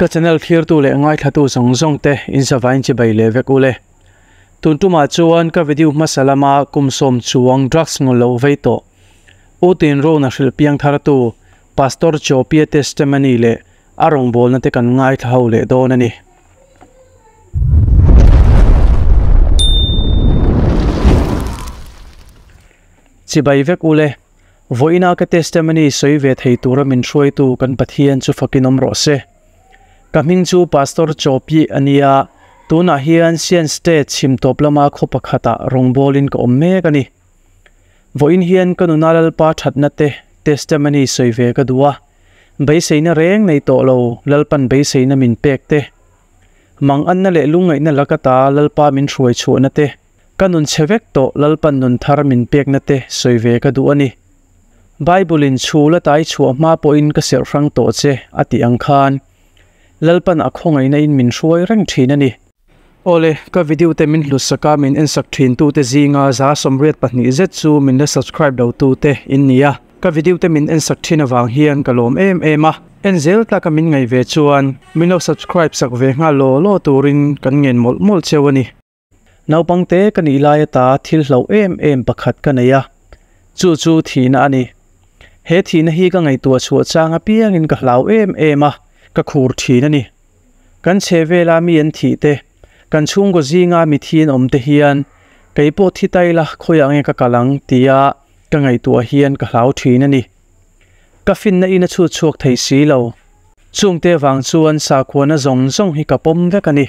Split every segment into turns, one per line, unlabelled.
Ka channel thlirtu leh ngaithlatu zawng zawng te in zavain chibai leh vek ule. Tun tumah chuan ka video hmasa lama kum sawm chuang drugs ngawl lo vei tawh. U Tin Rona hrilh piang thartu Pastor Chawpia testimony leh a rawngbawlna te kan ngaithla ho leh dawn a ni. Chibai vek ule. Vawiina ka testimony sawi ve thei tura min hruaitu kan Pathian chu fakin awm rawh se. Ka hming chu Pastor Chawpyi a nia, tunah hian Sian State chhim tawp lama khaw pakhatah rawngbawlin ka awm mek a ni. Vawiin hian ka nuna Lalpa thatna te testimony sawi ve ka duh a, beiseina reng nei tawh lo Lalpan beiseina min pek te, manganna leh lungngaihna laka ta Lalpa min hruai chhuahna te, Ka nun chhe vek tawh Lalpan nun thar min pekna te sawi ve ka duh a ni. Bible in chhul a tai chhuah hma pawhin ka serh hrang tawh che a tih ang khan Lalpan a khawngaihna in min hruai reng thin a ni. Awle, ka video te min hlut a min ensak thin tu te zinga 182 zet chu min la subscribe lo tu te in ni a. Ka video te min ensak thin awang hian ka lawm em em a. En zel tlaka min ngai ve chuan min lo subscribe sak ve nga lo lo turin kan ngen mawlh mawlh cheu a ni. Naupangte ka nih lai ata thil hlo em em pakhat ka nei a, chu chu thihna a ni. He thihna hi ka ngaihtuah chhuah chang apiangin ka hlau em em a, ka khur thin a ni. Kan chhe vela mi an thih te, kan chhungkaw zinga mi thi an awm te hian kei pawh thi tai la khawiah nge ka kal ang tia ka ngaihtuah hian ka hlau thin a ni. Ka finna in a chhut chhuak thei si lo. Chungte vang chuan sakhuana zawng zawng hi ka pawm vek a ni.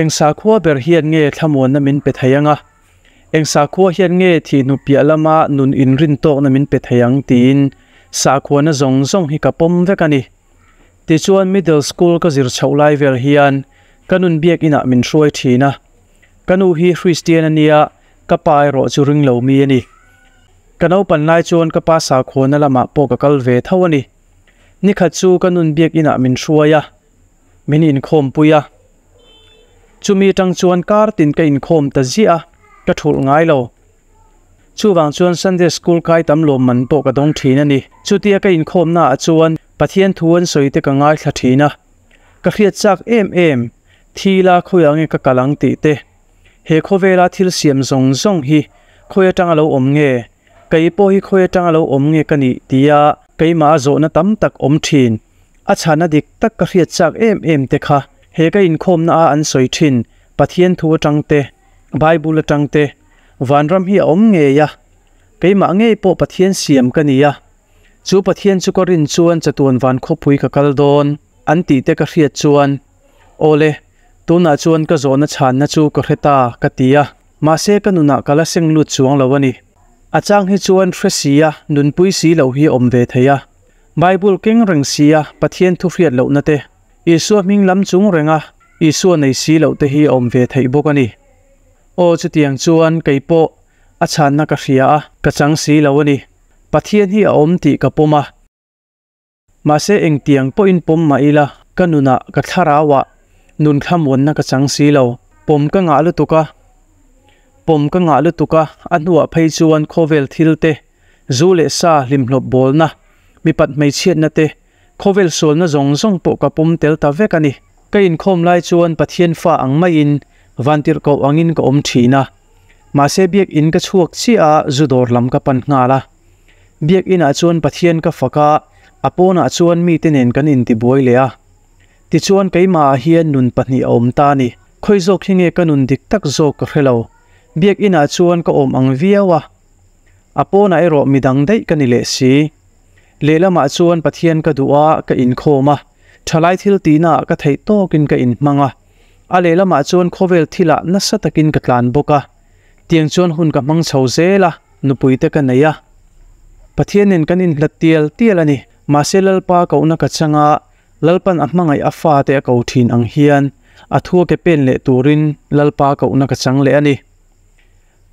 Eng sakhua ber hian nge thlamuanna min pe thei anga? Eng sakhua hian nge thihnu piah lama nun inrin tawkna min pe thei ang tiin sakhuana zawng zawng hi ka pawm vek a ni. Tichuan middle school ka zir chhoh lai vel hian ka nun biak inah min hruai thin a. Ka nu hi Christian a nia, ka pa erawh chu ring lo mi a ni. Ka naupan lai chuan ka pa sakhuana lamah pawh ka kal ve tho a ni. Nikhat chu ka nun biak inah min hruai a, min inkhawmpui a. Chumi atang chuan kar tin ka inkhawm ta ziah a, ka thulh ngai lo. Chuvang chuan Sunday school kai tam lawm man pawh ka dawng thin a ni. Chutia ka inkhawmna ah chuan Pathian thu an sawi te ka ngaithla thin a. Ka hriat chak em em, thi la khawiah nge ka kal ang tih te. He khawvela thil siam zawng zawng hi khawi atanga lo awm nge, kei pawh hi khawi atanga lo awm nge ka nih tia keimah a zawhna tam tak awm thin. A chhana dik tak ka hriat chak em em te kha he ka inkhawmna a an sawi thin Pathian thu atang te, Bible atang te, vanram hi a awm ngei a, keimah ngei pawh Pathian siam ka ni a, chu Pathian chu ka rin chuan chatuan van khawpui ka kal dawn an tih te ka hriat chuan awle tunah chuan ka zawhna chhanna chu ka hre ta ka ti a, mahse ka nunah ka la seng lut chuang lo a ni. A chang hi chuan hre si a, nunpui si lo hi a awm ve thei a. Bible keng reng si a Pathian thu hriat lohna te, Isua hming lam chung renga Isua nei si loh te hi a awm ve theih bawk a ni. Aw chutiang chuan kei pawh a chhanna ka hria a, ka chang si lo a ni. Pathian hi a awm tih ka pawm a. Mahse engtiang pawhin pawm mah ila ka nunah ka thlarauah nun thlamuanna ka chang si lo. Pawm ka ngah lutuk a, pawm ka ngah lutuk a, a hnuah phei chuan khawvel thil te, Zu leh sa hlimhlawp bawlna, mipat hmeichhiatna te, khawvel sualna zawng zawng pawh ka pawm tel ta vek a ni. Ka inkhawm lai chuan Pathian fa ang maiin vantirh koh angin ka awm thin a. Mahse biakinn ka chhuak chiah a zu dawr lam ka pan nghal a. Biakinah chuan Pathian ka fak a, a pawnah chuan mite nen kan intibuai leh a. Tichuan keimahah hian nun pahnih a awm ta a ni. Khawi zawk hi nge ka nun dik tak zawk ka hre lo. Biakinah chuan ka awm ang viau a. A pawnah erawh midang daih ka ni leh si. Lehlamah chuan Pathian ka duh a, ka inkhawm a, thalai thil tihnaah ka theih tawkin ka inhmang a. A lehlamah chuan khawvel thilah nasa takin ka tlan bawk a. Tiang chuan hun ka hmang chho zel a, nupuite ka nei a. Pathianin kan inhlat tial tial a ni. Mahse Lalpa kohna ka chang a, Lalpan a hmangaih a fate a ko thin ang hian a thu a ke pen leh turin Lalpa kohna ka chang leh a ni.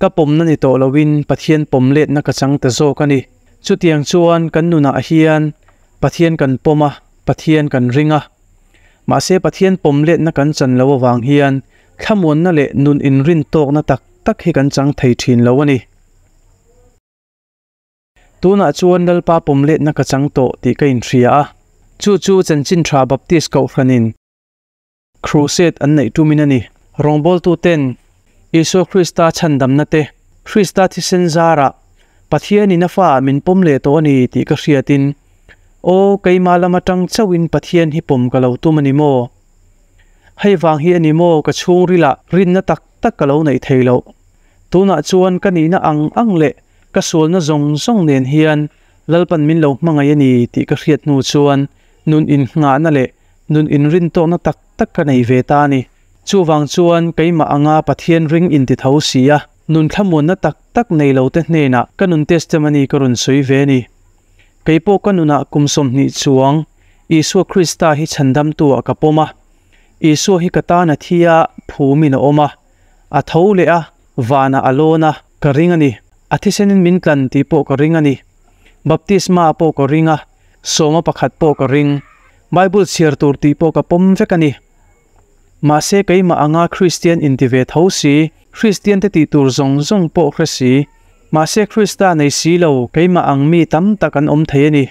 Ka pawmna ni tawh loin Pathian pawm letna ka chang ta zawk a ni. Chutiang chuan kan nunah hian Pathian kan pawm a, Pathian kan ring a. Mahse Pathian pawm letna kan chan lo awang hian thlamuanna leh nun inrin tawkna tak tak hi kan chang thei thin lo a ni. Tunah chuan Lalpa pawm letna ka chang tawh tih ka inhria a. Chu chu Chanchin Tha Baptist Kohhranin Crusade an neih tumin a ni. Rawngbawltuten Isua Krista chhandamna te, Krista thisen zarah Pathianin a fa min pawm leh tawh a ni tih ka hriatin, Aw, keimah lam atang chauhin Pathian hi pawm ka lo tum a ni maw? Hei vang hi a ni maw ka chhungrilah rinna tak tak ka lo neih thei loh? Tunah chuan ka nihna ang ang leh ka sualna zawng zawng nen hian Lalpan min lo hmangaih a ni tih ka hriat hnu chuan nun innghahna leh nun inrintawkna tak tak ka nei ve ta a ni. Chuvang chuan keimah anga Pathian ring inti tho si a, nun thlamuanna tak tak nei lo te hnenah ka nun testimony ka rawn sawi ve a ni. Keipawh ka nunah kum 20 chuang Isua Krista hi chhandamtu ah ka pawm a. Isua hi ka tan a thi a, phumin a awm a, a tho leh a, vanah a lawn a, ka ring a ni. A thisenin min tlan tih pawh ka ring a ni. Baptisma pawh ka ring a, sawma pakhat pawh ka ring. Bible chhiar tur tih pawh ka pawm vek a ni. Mahse keimah anga Kristian inti ve tho si, Kristian te tih tur zawng zawng pawh hre si, mahse Krista nei si lo keimah ang mi tam tak an awm thei a ni.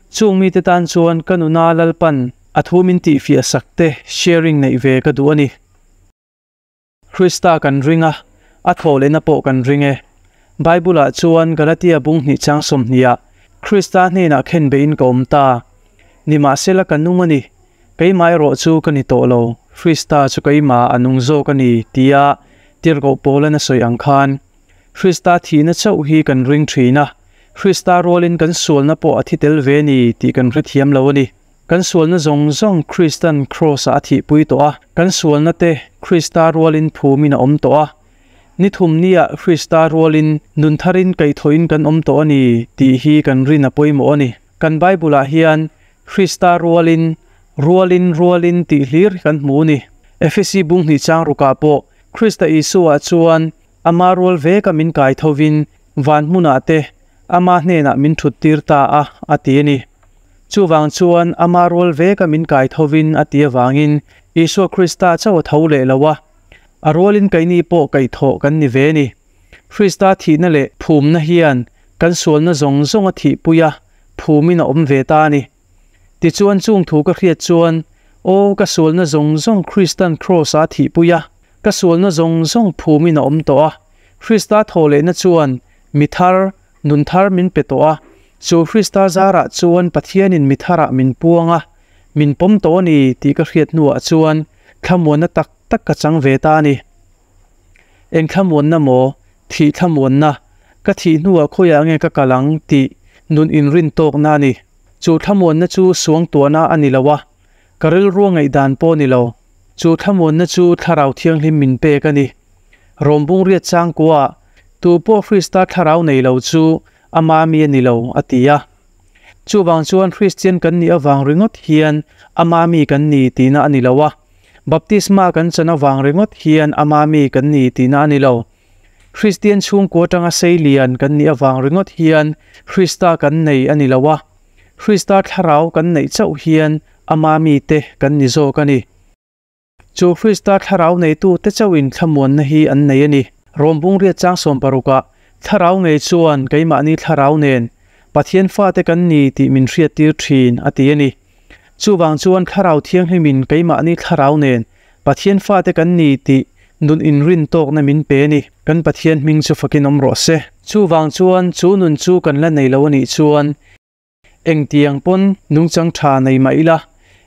Chung mite tan chuan ka nuna Lalpan a thu min tihfiah sak te sharing neih ve ka duh a ni. Krista kan ring a, a thawhlehna pawh kan ring e. Bible-ah chuan Galatia bung hnih chang 20 ah Krista hnenah khenbeihin ka awm ta. Nimahsela ka nung a ni, keimah erawh chu ka ni tawh lo, Krista chu keimah a nung zawk a ni, tia Tirhkoh Paulan a sawi ang khan. Krista thihna chauh hi kan ring thin a, Krista rualin kan sualna pawh a thi tel ve a ni tih kan hrethiam lo a ni. Kan sualna zawng zawng Kristan Kraws-ah a thihpui tawh a, kan sualna te Krista rualin phumin a awm tawh a. Ni thum niah Krista rualin nun tharin kaihthawhin kan awm tawh a ni tih hi kan rin a pawimawh a ni. Kan Bible-ah hian Krista rualin, rualin, rualin tih hlir hi kan hmu a ni. Efesi bung hnih chang rukah pawh Krista Isua chuan ama rual veka min kai thovin van hmunah te ama hnenah min thut tir ta a, a ti a ni. Chuvang chuan ama rual veka min kai thovin a ti avangin Isua Krista chauh a tho leh lo a, a rualin keini pawh kaihthawh kan ni ve a ni. Krista thihna leh phumna hian kan sualna zawng zawng a thihpui a, phumin a awm ve ta a ni. Tichuan chung thu ka hriat chuan, Aw, ka sualna zawng zawng Kristan Kraws-a a thihpui a, ka sualna zawng zawng phumin a awm tawh a, Krista thawhlehna chuan mi thar, nun thar min pe tawh a, chu Krista zarah chuan Pathianin mi tharah min puang a, min pawm tawh a ni tih ka hriat hnuah chuan thlamuanna tak tak ka chang ve ta a ni. Eng thlamuanna maw? Thih thlamuanna. Ka thih hnuah khawiah nge ka kal ang tih nun inrin tawkna a ni. Chu thlamuanna chu suangtuahna a ni lo a, ka rilrua ngaihdan pawh a ni lo. Chu thlamuanna chu Thlarau Thianghlim min pek a ni. Rom bungriat changkuaah, Tu pawh Krista thlarau nei lo chu ama mi a ni lo, a ti a. Chuvang chuan Kristian kan nih avang ringawt hian ama mi kan ni tihna a ni lo a, baptisma kan chan avang ringawt hian ama mi kan ni tihna a ni lo. Kristian chhungkua atanga sei lian kan nih avang ringawt hian Krista kan nei a ni lo a, Krista thlarau kan neih chauh hian ama mite kan ni zawk a ni. Chu Krista thlarau neitute chauhin thlamuanna hi an nei a ni. Rom bungriat chang 60 ah thlarau ngei chuan keimahni thlarau nen Pathian fate kan ni tih min hriattir thin a ti a ni. Chuvang chuan thlarau thianghlimin keimahni thlarau nen Pathian fate kan ni tih nun inrin tawkna min pe a ni. Kan Pathian hming chu fakin awm rawh se. Chuvang chuan chu nun chu kan la nei lo a nih chuan Engtiang pawn nungchang tha nei mah ila,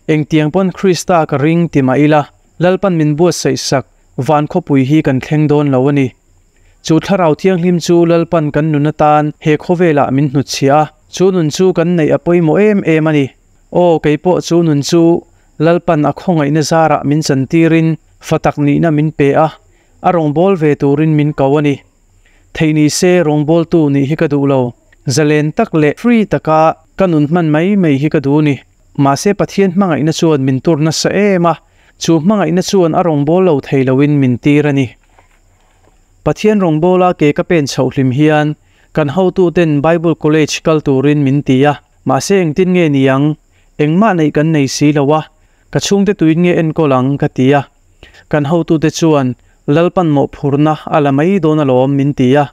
engtiang pawn Krista ka ring ti mah ila, Lalpan min buatsaih sak van khawpui hi kan thleng dawn lo a ni. Chu Thlarau Thianghlim chu Lalpan kan nun atan he khawvelah min hnutchhiah a, chu nun chu kan neih a pawimawh em em a ni. Aw, kei pawh chu nun chu Lalpan a khawngaihna zarah min chantirin fa tak nihna min pe a, a rawngbâwl ve turin min ko a ni. Theih ni se rawngbawltu nih hi ka duh lo. Zalen tak leh free taka ka nun hman mai mai hi ka duh ni. Mahse Pathian hmangaihna chuan min tur nasa em a, chu hmangaihna chuan a rawngbâwl lo thei loin min tir a ni. Pathian rawngbawla ke ka pen chhoh hlim hian kan hotuten Bible College kal turin min ti a, mahse engtin nge ni ang, engmah neih kan nei si lo a, ka chhungte tuin nge enkawl ang ka ti a. Kan hotute chuan Lalpan mawhphurna a la mai dawn alawm min ti a.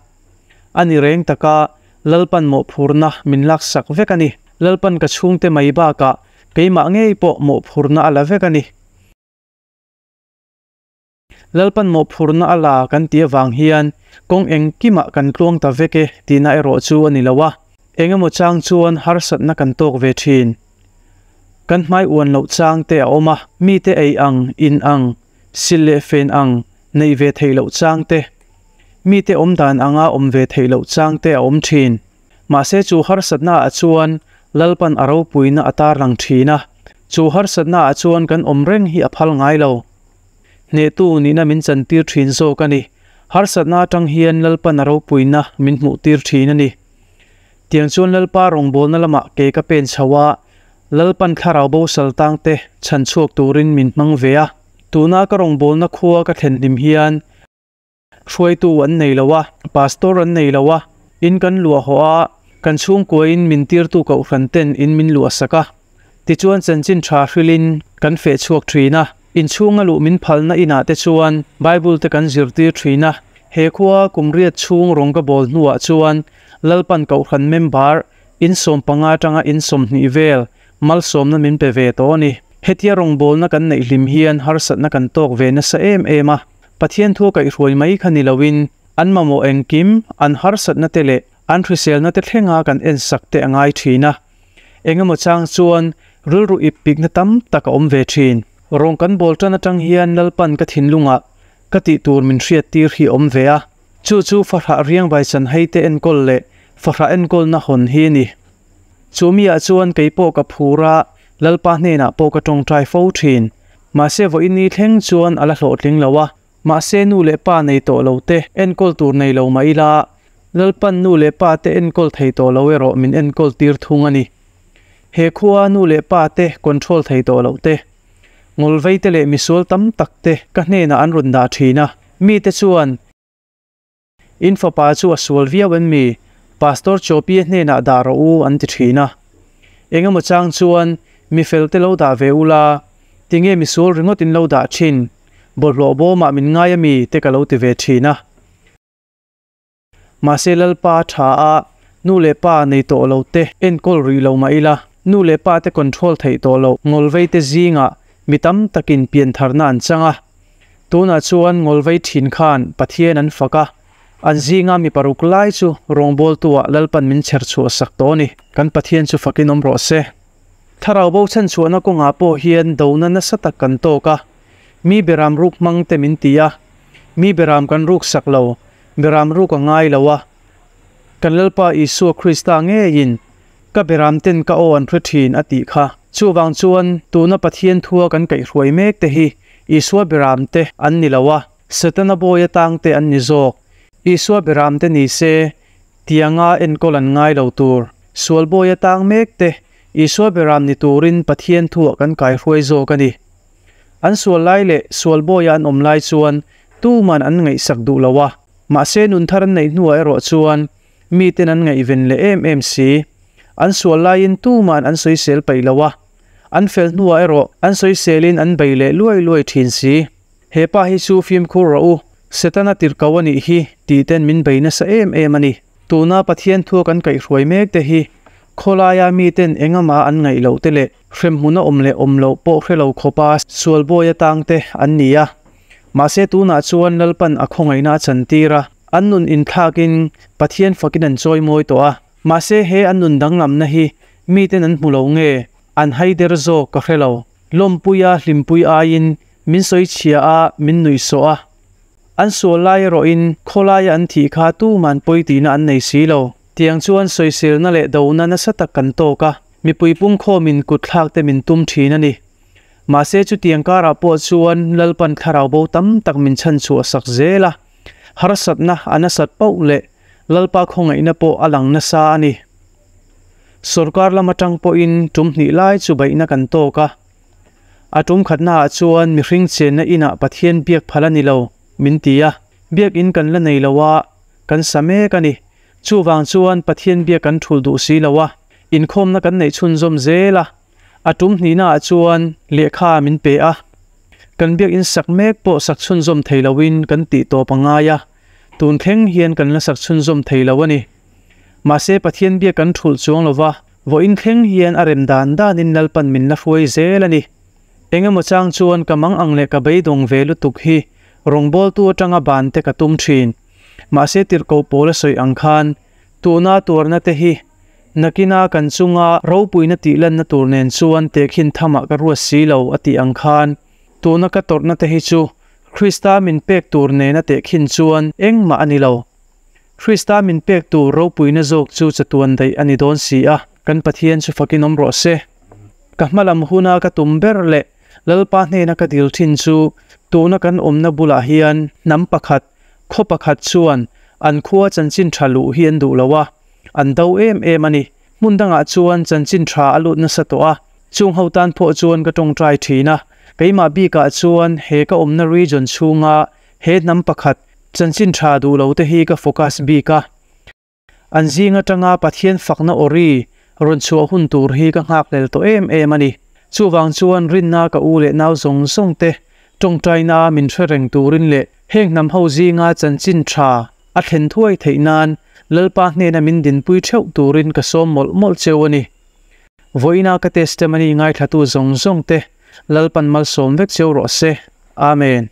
A ni reng taka Lalpan mawhphurna min laksak vek a ni. Lalpan ka chhungte mai bakah Keimah ngei pawh mawhphurhna a la vek a ni. Lalpan mawhphurhna a la kan tih avang hian kawng engkimah kan tluang ta vek e tihna erawh chu a ni lo a, engemaw chang chuan harsatna kan tawk ve thin. Kan hmai uan loh chang te a awm a, mite ei ang, in ang, sil leh fen ang neih ve theih loh chang te, mite awm dan anga awm ve theih loh chang te a awm thin. Mahse chu harsatna ah chuan Lalpan a ropuina a tarlang thin a, chu harsatna ah chuan kan awm reng hi a phal ngai lo. Hnehtu nihna min chantir thin zawk a ni. Harsatna atang hian Lalpan a ropuina min hmuh tir thin a ni. Tiang chuan Lalpa rawngbawlna lamah ke ka pen chho a, Lalpan thlarau bosal tangte chhan chhuak turin min hmang ve a. Tuna ka rawngbawlna khua ka thlen hlim hian, Hruaitu an nei lo a, pastor an nei lo a, in kan luah haw a, kan chhungkuain min tirtu kohhran ten in min luah sak a. Tichuan chanchin tha hrilhin kan feh chhuak thin a, inchhunga luh min phalna inah te chuan Bible te kan zirtir thin a. He khua kum riat chhung rawng ka bawl hnuah chuan Lalpan kohhran member in 15 atanga in 20 vel malsawmna min pe ve tawh a ni. Hetia rawngbawlna kan neih hlim hian harsatna kan tawk ve nasa em em a. Pathian thu a kaihhruai mai kha ni loin an mamawh engkim, an harsatna te leh an hriselna te thlenga kan ensak te a ngai thin a. Engemaw chang chuan rilru ip pikna tam tak a awm ve thin. Rawng kan bawl tan atang hian Lalpan ka thinlungah ka tih tur min hriattir hi a awm ve a. Chu chu fahrah riangvai chanhei te enkawl leh fahrah enkawlna hawn hi a ni. Chu miah chuan kei pawh ka phur a, Lalpa hnenah pawh ka tawngtai fo thin. Mahse vawiin ni thleng chuan a la hlawhtling lo a, mahse nu leh pa nei tawh lo te enkawl tur nei lo mah ila, Lalpan nu leh pa te enkawl thei tawh lo erawh min enkawl tir thung a ni. He khua nu leh pa te control thei tawh loh te, ngawlvei te leh misual tam tak te ka hnenah an rawn dah thin a, mite chuan, In fapa chu a sual viau em mi? Pastor Chopie hnenah dah rawh u an ti thin a. Engemaw chang chuan mi fel te lo dah ve ula, tinge mi sual ringawt in lo dah thin? Bawlhhlawh bawmah min ngai a mi te ka lo ti ve thin a. Mahse Lalpa tha a, nu leh pa nei tawh lo te enkawl rih lo mah ila, nu leh pa te control theih tawh loh ngawlvei te zingah mi tam takin piantharna an chang a. Tunah chuan ngawlvei thin khan Pathian an fak a, an zinga mi paruk lai chu rawngbawltuah Lalpan min chher chhuah sak tawh a ni. Kan Pathian chu fakin awm rawh se. Thlarau bo chhanchhuahna kawngah pawh hian dona nasa tak kan tawk a, mi beram ruk hmang te min ti a, mi beram kan ruk sak lo, beram ruk a ngai lo a. Kan Lalpa Isua Krista ngeiin Ka beram ten ka aw an hre thin a tih kha. Chuvang chuan tuna Pathian thua kan kaihhruai mek te hi Isua beram te an ni lo a, Setana bawi atang te an ni zawk. Isua beram te ni se tianga enkawl an ngai lo tur. Sual bawi atang mek te Isua beram ni turin Pathian thua kan kaihruai zawk a ni. An sual lai leh sual bawia an awm lai chuan tuman an ngaihsak duh lo a, mahse nun thar an neih hnuah erawh chuan Miten an ngaihven leh em em si. An sual laiin tuman an sawisel paih lo a, an fel hnuah erawh an sawiselin an bei leh luai luai thin si. He pa hi chu fimkhur rawh u, Setana tirhko a nih hi tih ten min bei nasa em em a ni. Tuna Pathian thua kan kaihhruai mek te hi khawlaia miten engama an ngaih loh te leh hremhmun a awm leh awm loh pawh hre lo khawpa sual bawi atang te an ni a. Mahse tunah chuan Lalpan a khawngaihna a chantir a, an nun inthlakin Pathian fakin an chawi mawi tawh a. Mahse he an nun danglamna hi miten an hmu lo nge, an haider zawk ka hre lo. Lawmpuia hlimpui aiin min sawi chhia a, min nuihsawh a. An sual lai erawhin khawlaia an thih kha tuman pawi tihna an nei si lo. Tiang chuan sawiselna leh dona nasa tak kan tawk a, mipui pungkhawmin kutthlak te min tum thin a ni. Mahse chutiang karah pawh chuan Lalpan thlarau bo tam tak min chhan chhuah sak zel a, harsatna a nasat pauh leh Lalpa khawngaihna pawh a lang nasa a ni. Sorkar lam atang pawhin tum hnih lai chu baihna kan tawk a, a tum khatnaah chuan mihring chenna inah Pathian biak phal a ni lo min ti a, biakin kan la nei lo a, kan sa mek a ni. Chuvang chuan Pathian biak kan thulh duh si lo a, inkhawmna kan neih chhunzawm zel a. A tum hnihnaah chuan lehkha min pe a, kan biakinn sak mek pawh sak chhunzawm thei loin kan tih tawp a ngai a, tun thleng hian kan la sak chhunzawm thei lo a ni. Mahse Pathian biak kan thulh chuang lo va, Vawiin thleng hian a rem dan danin Lalpan min la hruai zel a ni. Engemaw chang chuan ka mang ang leh ka beidawng ve lutuk hi rawngbawltu atanga ban te ka tum thin. Mahse tirhkoh pawl a sawi ang khan tuna tuarna te hi nakina kan chunga ropuina tih lanna tur nen chuan tehkhin thamah ka ruat si lo a tih ang khan tuna ka tawrhna te hi chu Krista min pek tur nena tehkhin chuan engmah a ni lo. Krista min pek tur ropuina zawk chu chatuan daih a ni dawn si a, kan Pathian chu fakin awm rawh se. Ka hmalam huna ka tum ber leh Lalpa hnena ka dil thin chu tuna kan awmna bulah hian hnam pakhat, khaw pakhat chuan an khua chanchin tha luh hi an duh lo a, an do em em a ni. Hmun dangah chuan chanchin tha a lut nasa tawh a, chung ho tan pawh chuan ka tawngtai thin a, keimah bikah chuan he ka awmna region chhunga he hnam pakhat chanchin tha duh lo te hi ka focus bik a. An zing atanga Pathian fakna awri rawn chhuah hun tur hi ka nghakhlel tawh em em a ni. Chuvang chuan rinna ka u leh nau zawng zawng te tawngtaina min hre reng turin leh heng hnam ho zinga chanchin tha a thlen thuai theih nan Lalpa hnena min dinpui theuh turin ka sawm mawlh mawlh cheu a ni. Vawiina ka testimony ngaithlatu zawng zawng te Lalpan malsawm vek cheu rawh se. Amen.